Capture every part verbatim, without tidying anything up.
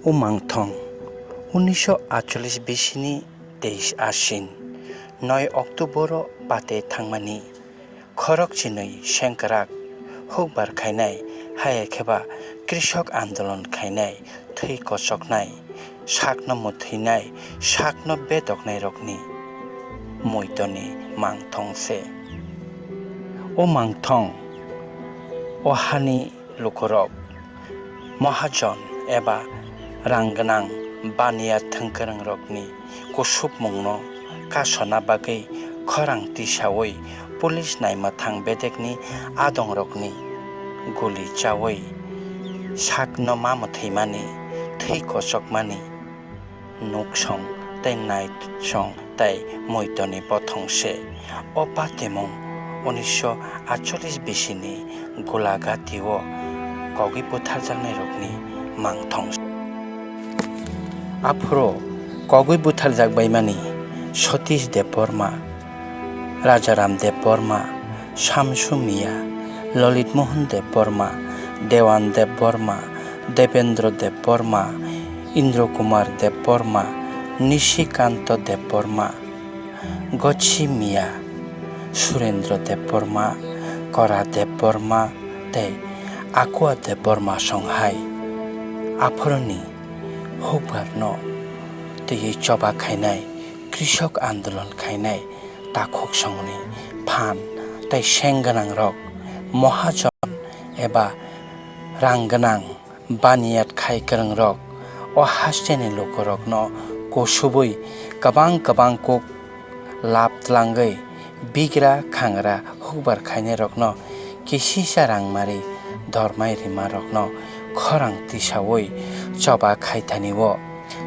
Umangthong, unisho atcholish bisini teis Ashin, noi October-o pate thangmani, khorok chinwi sengkrak hukbar khainai, haya kheba krishok andolon khainai, thwi kochoknai, sakno mwthwinai, sakno bedoknairokni muitoni mangthong se. O mangthong, o hani lukurok, mahajon eba rang gwnang baniya thwngkwrwngrokni kusupmungno kasona bagwi khorang tisaui police naimwthang bedekni adongrokni guli chaui sakno ma mwthwimani, thwi kochokmani. Nuksong tei naisong tei muitoni bothong se. O patemung unisho atcholish bisini Gulagati-o kogwi butharjaknairokni mangthong se. Aphuru kogwi butharjakbaimani Satish Debbarma, Rajaram Debbarma, Samsu Miya, Lalit Mohan Debbarma, Dewan Debbarma, Debendra Debbarma, Indra Kumar Debbarma, Nishikanta Debbarma, Gochi Miya, Surendra Debbarma, Kora Debbarma tei Akua Debbarma song hai. Aphuruni hukbarno twiwi choba khainai, krishok andolon khainai, takhuk songni phan tei seng gwnangrok, mahajon eba rang gwnang baniyat khai kwrwngrok o hasteni lukurokno kusubui kwbang kwbang kuk lab tlangwi bigra khangra hukbar khainairokno kisisa rangmari dormai rimarokno khorang tisaui choba khaithani-o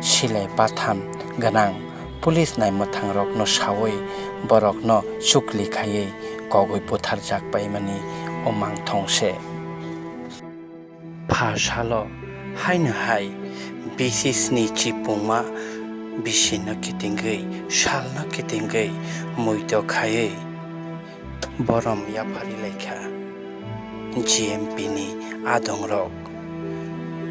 silai batham gwnang police naimwthangrokno saui borokno chukli khaiwi kogwi butharjak paimani o mangthong se. Pha salo haino hai bisi sni chipungma bisino kitingwi salno kitingwi muito khaiwi borom yaphari laikha G M P ni adongrok.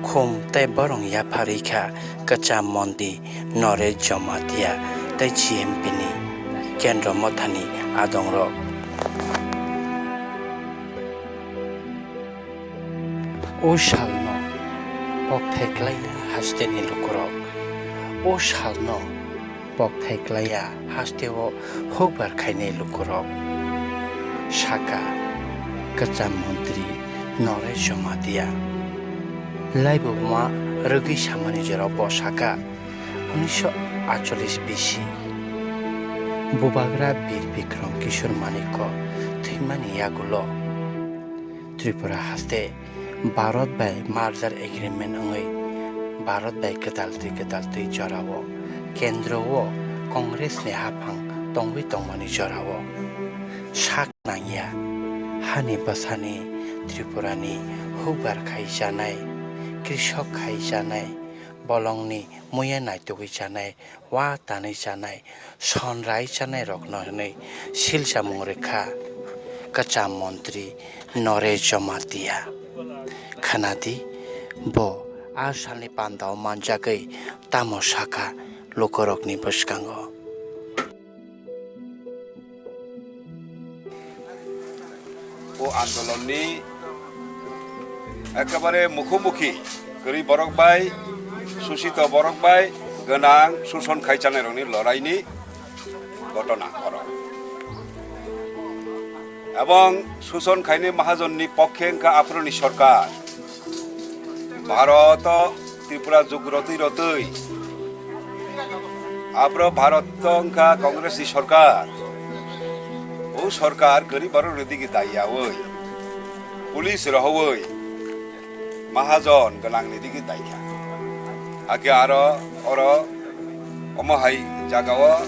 Khum tei borom yaphari kha kwcham montri Noresh Jamatia tei G M P ni Kendra Mothani adongrok. O salno pokthai klaiya hasteni lukurok. O salno pokthai klaiya hasteo hukbar khainai lukurok. Saka kwcham montri Noresh Jamatia. Laibuma rwgwi samani jorao bo saka, unisho atcholish bisi Bubagra Bir Bikram Kishore Manikya thwimani yagulo Tripura haste Bharat bai merger agreement wngwi Bharat bai kwtal twi kwtal twi jorao, kendro o Congress ni haphang tongwi tongmani jorao sak nangya hani bwsani Tripura ni hukbar khai chanai, krishok khai chanai, bolongni muya naitugwi chanai, wa tanwi chanai, son rai chanai rokno hwnwi silchamung rwkha kwcham montri Noresh Jamatia. Khwnadi, bo a salni pandao manjagwi tamo sakha lukurokni bwskango. O andolonni ekebare mukhumukhi kwrwi borok bai, susito borok bai gwnang suson khai chanairokni loraini gotona oro. Ebong suson khaini mahajonni pokhe wngkha aphuruni sorkar. Bharoto Tripura juk rotwi rotwi. Aphro Bharoto wngkha Congress ni sorkar. O sorkar gari borok ni digi daiyawi. Police rohoi. Mahajon gwnang ni digi daikha. Ake aro oro omo hai jaga o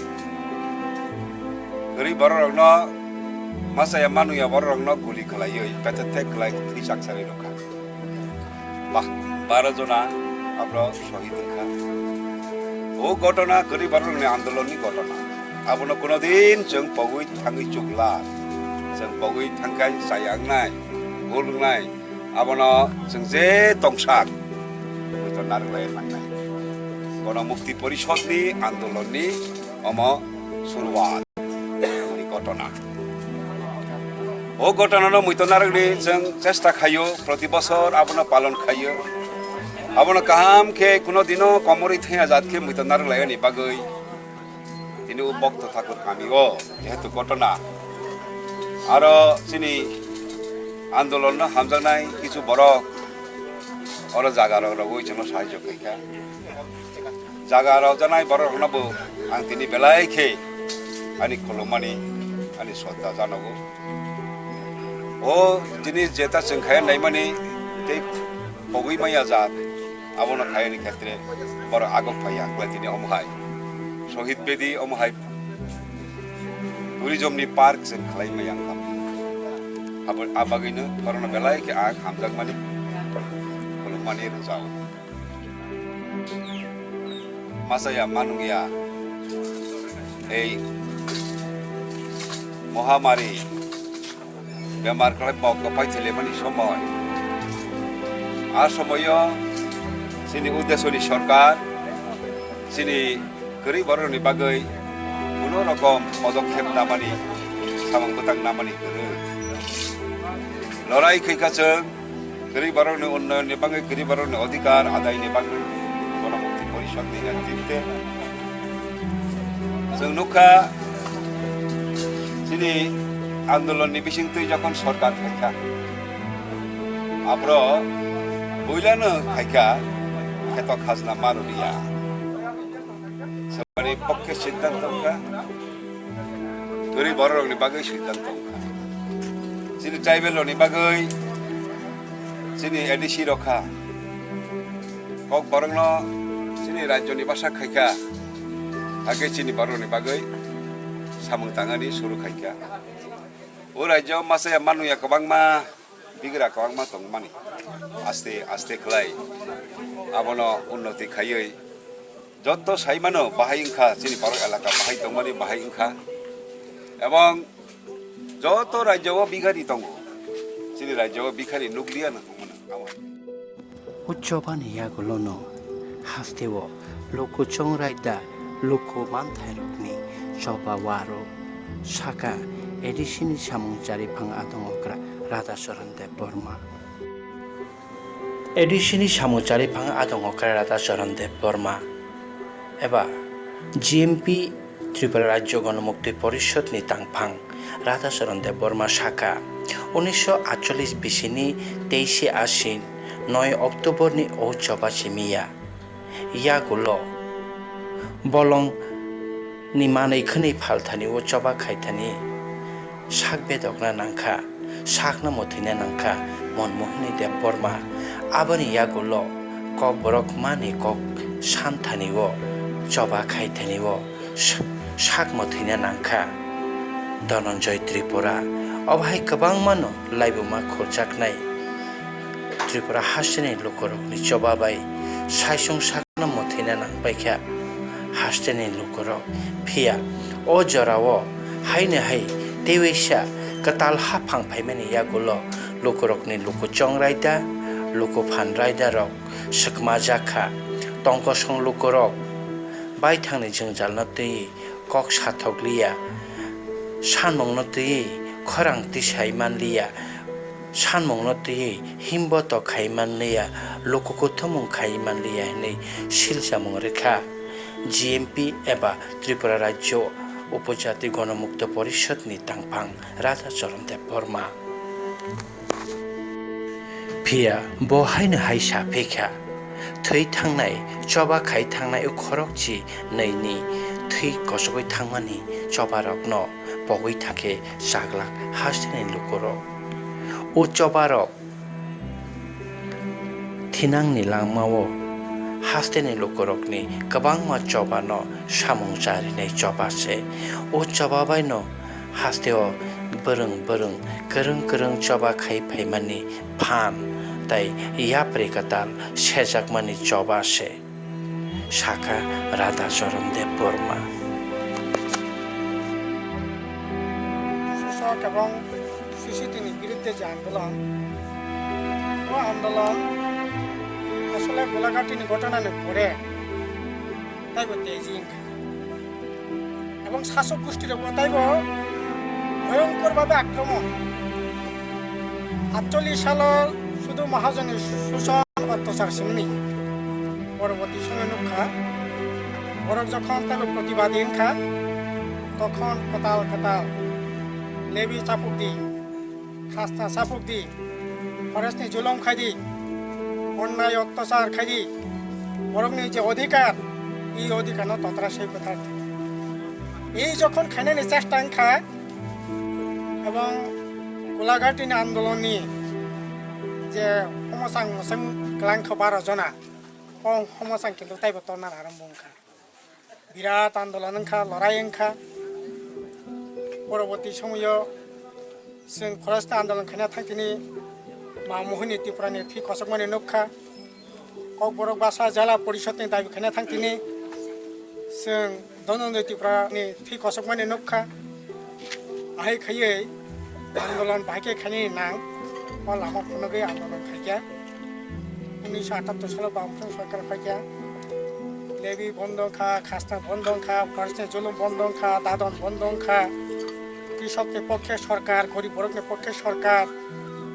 gari borok rokno masa ya manu ya borok rokno guli khlaiwi pete tek khlai thwi chak sarwi rokha. Bah, baro jona abro shohid wngkha. O gotona gari borokni andolonni gotona. Abono kono din chwng pogwi thangwi chukla. Chwng pogwi thangkhai chaya wngnai, bul wngnai. Abono chwng je tongsak, hoi to narwk lai nangnai. Bono Mukti Porishod ni andolon ni omo suruat ni ghotona. O ghotona no muitonarok ni chwng chesta khaio, proti bosor abono palon khaio. Abono kaham khe kuno dino komorwi thangya jat khe muitonarok laiyani bagwi tini o Bhakta Thakur kami o jehetu ghotona aro chini andolon no hamjaknai kichu borok oro jaga rok rogwi chwngno sahajyo khaikha. Jaga rok janai borok rokno bo ang tini belai khe ani khulumani, ani sodda janogo. O jinis jeta chwng khaya naimani tei pogwi maya jat, abono khayani khetre borok agok phaiya, khlai tini omo hai Sohid Bedi, omo hai tourism ni park chwng khlai maya wngkha. Abo, a bagwino borokno belai khe ang hamjakmani, khulumani rwjao. Masa ya manung ya ei mohamari bemar kwlai pok kwpai thwilaimani somoi. A somoio chini udesoni sorkar chini kwrwi borokni bagwi kuno rokom podokhep namani, samung bwtang namani kwrwi lorai khaikha chwng. Kwrwi borokni unnayonni bagwi, kwrwi borokni odhikar adaini bagwi Ganamukti Porishod ni netrite chwng nukha, chini andolonni bisingtwi jokhon sorkar phaikha, abro builano phaikha, kheto khajna ma rwliya. Sorkari pokkhe siddhanto wngkha, kwrwi bororokni bagwi siddhanto wngkha. Chini tribal rokni bagwi chini A D C rokha. Kok borokno chini rajyoni bwsa khaikha, hakhe chini borokni bagwi samung tangani suru khaikha. O rajyo masa ya manung ya kwbangma bigra kwbangma tongmani. Aste aste khlai abono unnoti khaiwi joto sai mano bahai wngkha, chini borok elaka bahai tongmani bahai wngkha. Ebong joto rajyo o bikhari tongo, chini rajyo o bikhari nukliya no tongmani. O chobani yagulono hasteo luku chongraida luku manthairokni choba warok, saka A D C ni samung chariphang adong okra Radhacharan Debbarma. A D C ni samung chariphang adong okra Radhacharan Debbarma eba G M P Tripura Rajya Ganamukti Porishod ni tangphang Radhacharan Debbarma saka, unisho atchollis bisini teise Ashin, noi October ni o choba simiya. Yagulo bolong ni manwi khwnwi phalthani o choba khaithani sak bedokna nangkha, sakno mwthwina nangkha Monmohani Debbarma. Aboni yagulo Kokborok mani kok santhani o choba khaithani o sa-, sak mwthwina nangkha Dhananjay Tripura. Obo hai kwbangmano laibuma khorjaknai Tripura hasteni lukurokni choba bai saisung sakno mwthwina nangpaikha hasteni lukurok. Phiya o jorao haino hai tewaisa kwtal haphang phaimani yagulo lukurokni luku chongraida, luku phanraidarok swkmajak kha. Tongkosong lukurok baithangni jwngjalno twiwi kok sathokliya, sanmungno twiwi khorang tisai manliya, sanmungno twiwi himbotok khai manliya, luku kuthumung khai manliya hwnwi silchamung rwkha G M P eba Tripura Rajya Upojati Ganamukti Porishod ni tangphang Radhacharan Debbarma. Phiya bo haino hai sa phi kha, thwi thangnai, choba khai thangnai o khorokchi nwi ni thwi kosogwi thangmani chobarokno pogwi thangkhe chaglak hasteni lukurok. O chobarok thinangni langmao hasteni lukurokni kwbangma chobano samung charinai choba se. O choba baino hasteo bwrwng bwrwng kwrwng kwrwng choba khai phaimani phan tei yapri kwtal sejakmani choba se, sakha Radhacharan Debbarma. Susok ebong C C T ni birudde je andolon, o andolon asole Golaghatini ghotona ni pore taibo teji wngkha. Ebong sasok gustirokbo taibo bhoyongkor bhabe akromon. Atchollish salo sudu Mahajonni suson ottachar simi. Poroboti somoy nukha, borok jokhon taibo protibadi wngkha, tokhon kwtal kwtal lebi chapukdi, khasna chapukdi, forest ni julum khaidi, onnai ottachar khaidi, borokni je odhikar, ei odhikar no totra sei bwthar. Ei jokhon khainani chesta wngkha, ebong Golaghat ni andolon ni je homosang mwsang kwlangkha baro jona, o homosang kintu taibo torna arombo wngkha. Birat andolon wngkha, lorai wngkha. Poroboti somoyo chwng khoroksa andolon khaina thangtini Ma Mohini Tripurani thwi kosokmani nukha. Kokborok basa jala porishotni dabi khaina thangtini chwng Dhananjay Tripurani thwi kosokmani nukha. Ahai khaiwi andolon bahai khe khainani nang, o lama phunugwi andolon khaikha. Unnisho atattor salo Bamfront sorkar phaikha. Lebi bondo wngkha, khasna bondo wngkha, forest ni julum bondo wngkha, dadon bondo wngkha. Krishok ni pokkhe sorkar, gorib borok ni pokkhe sorkar,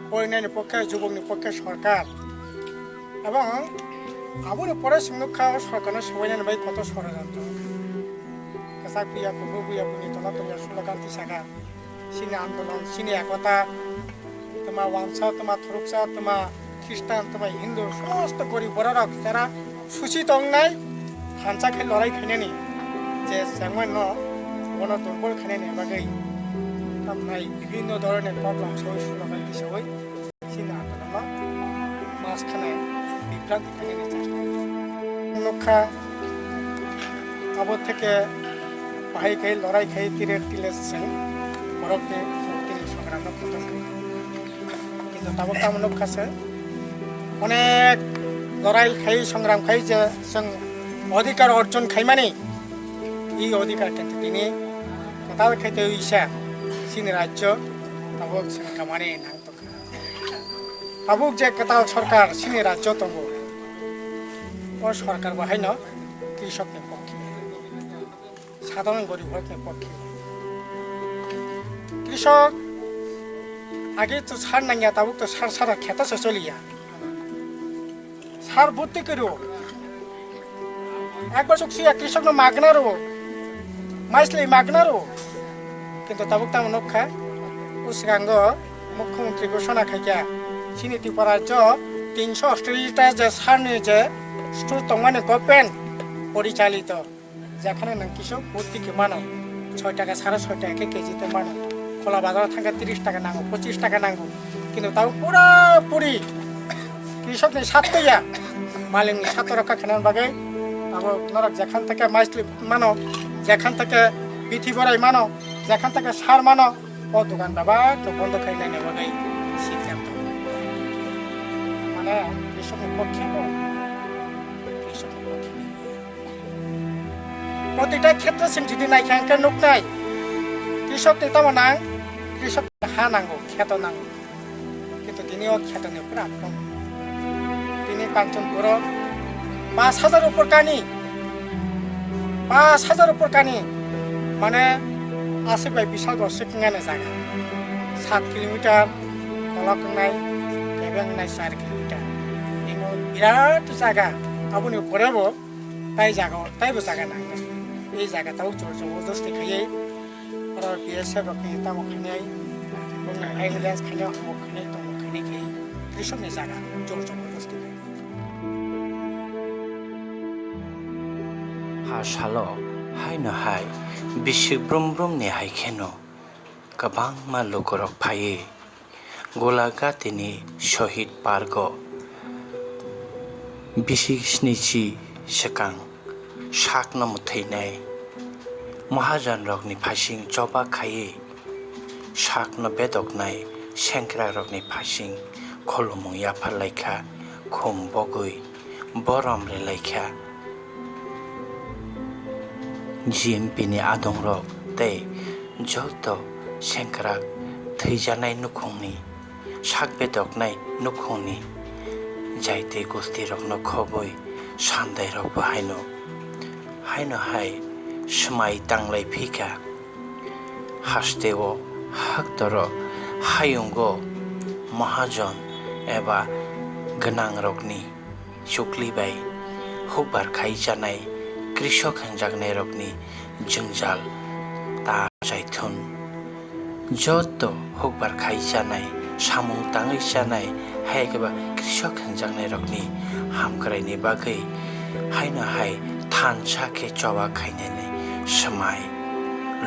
porinai ni pokkhe, jubok ni pokkhe sorkar. Ebong aboni pore chwng nukha o sorkar no sobainani bai kotor sorojontro wngkha. Kwchak buya, kubui buya, buini tola tongya slogan tisaka. Chini andolon, chini ekota, tma wansa, tma thoroksa, tma Khristan, tma Hindu, somosto gorib bororok jara suchi tongnai, thansa khe lorai khainani je chengmano bono durbol khainani bagwi tamnai bibhinno dhoronor program sawi slogan tisawi chini andolonno mas khana bibranti khainani chesta nukha. Abo theke bahai khai lorai khai tire tile se borok ni mukti ni songram no kotor khai. Kintu tabuk tamo nukha se onek lorai khai songram khai je chwng odhikar orjon khaimani, i odhikar kintu tini kwtal khai tei wisa chini rajyo tabuk chwng kamani nang tongkha. Tabuk je kwtal sorkar chini rajyo tongo, o sorkar bo haino krishok ni pokkhe, sadharon gorib rok ni pokkhe. Krishok age to sar nangya, tabuk to sar sara kheto se choliya. Sar bhutti kiro. Ekbar suk siya krishok no magna ro, maisley magna ro. Kintu tabuk tamo nukha, usgango mukhyamantri ghosona khaikha, chini Tripura jo tinsho ashi liter je sar ni je store tongmani government porichalito. Jekhane nwng kisu bhutti khe mano, soi taka, sare soi taka khe keji tei mano. Khola bazaro thangkhe tris taka nango, pochis taka nango. Kintu tabuk pura puri krishokni satto ya, malikni satto rokha khaina bagwi abo norok jekhan theke maislip mano, jekhan theke bithi borai mano, jekhan theke sar mano, o dogan bebak no bondo khai naina bagwi siddhanto. Mane krishokni pokkhe bo, krishokni pokkhe. Protita khetre chwng jodi naikha hwnkhe nuknai, krishok ni tamo nang, krishok ha nango, kheto nango. Kintu tini o kheto ni pura kok. Tini Kanchanpur o pash hajar upor kani, pash hajar upor kani, mane aswk bai bisal bo swk wngnai jaga, sat kilometer kolok wngnai, kebeng wngnai char kilometer. Imo birat jaga, aboni pore bo tai jaga o, taibo jaga nangnai. Ei jaga tabuk jor jobor dosti khaiwi, oro B S F rokni tamo khainai, bongni ambulance khainai, hamok khainai, tongmok khainai khe, krishokni jaga jor jobor dosti khainai. Ha salo haino hai bisi brum brum ni hai kheno kwbangma lukurok phaiwi Golaghati ni Shohid Park o bisi snichi swkang sakno mwthwinai mahajon rokni phaising choba khaiwi sakno bedoknai sengkrak rokni phaising khulumung yapharlaikha, khum bogwi borom rwlaikha. G M P ni adongrok tei joto sengkrak thwijanai nukhungni, sak bedoknai nukhungni jaiti gustirokno khobwi sandairokbo haino haino hai swmai tanglai phikha. Hasteo haktoro hayungo mahajon eba gwnangrokni chukli bai hukbar khai chanai krisok hinjaknairokni jwngjal ta chaithun. Joto hukbar khai chanai, samung tangwi chanai, hai khe ba krisok hinjaknairokni hamkraini bagwi haino hai thansa khe choba khainani swmai,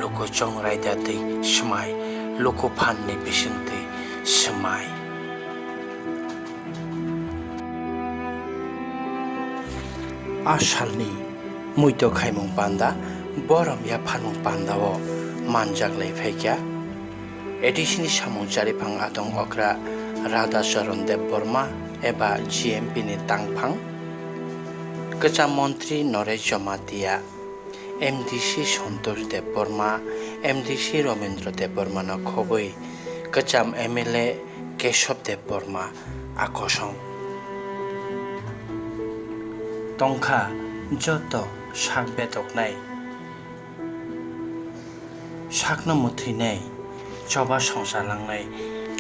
luku chongrai datwi swmai, luku phanni bisingtwi swmai. A salni muito khaimung panda borom yapharmung pandao manjak lai phaikha. A D C ni samung chariphang adong okra Radha Charan Debbarma eba G M P ni tangphang, kwcham montri Noresh Jamatia, M D C Santosh Debbarma, M D C Ramendra Debbarma no khobwi kwcham M L A Keshav Debbarma a kosong tongkha joto sak betoknai. Sakno mwthwinai choba songcha langnai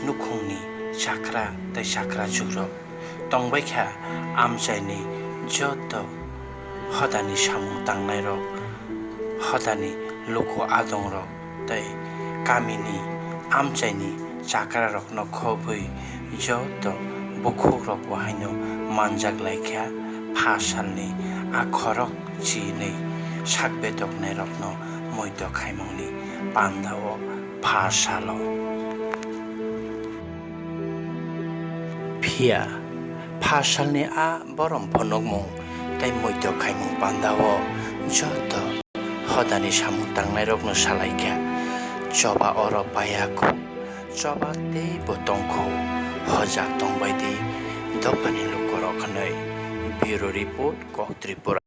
nukhungni chakra tei chakrachukrok tongbaikha amchaini joto hodani samung tangnairok, hodani luku adongrok tei kamini amchaini chakrarokno khobwi joto bukhukrokbo haino manjak laikha. Pha salni a khorok chinwi sak betoknairokno muito khaimungni pandao pha salo. Phiya pha salni a borom phunukmung tei muito khaimung pandao joto hodani samung tangnairokno salaikha, choba oro paiya khu, choba teibo tongkhu, hojak tongbaidi dophani lukurok hwnwi. Bureau Report, Kok Tripura.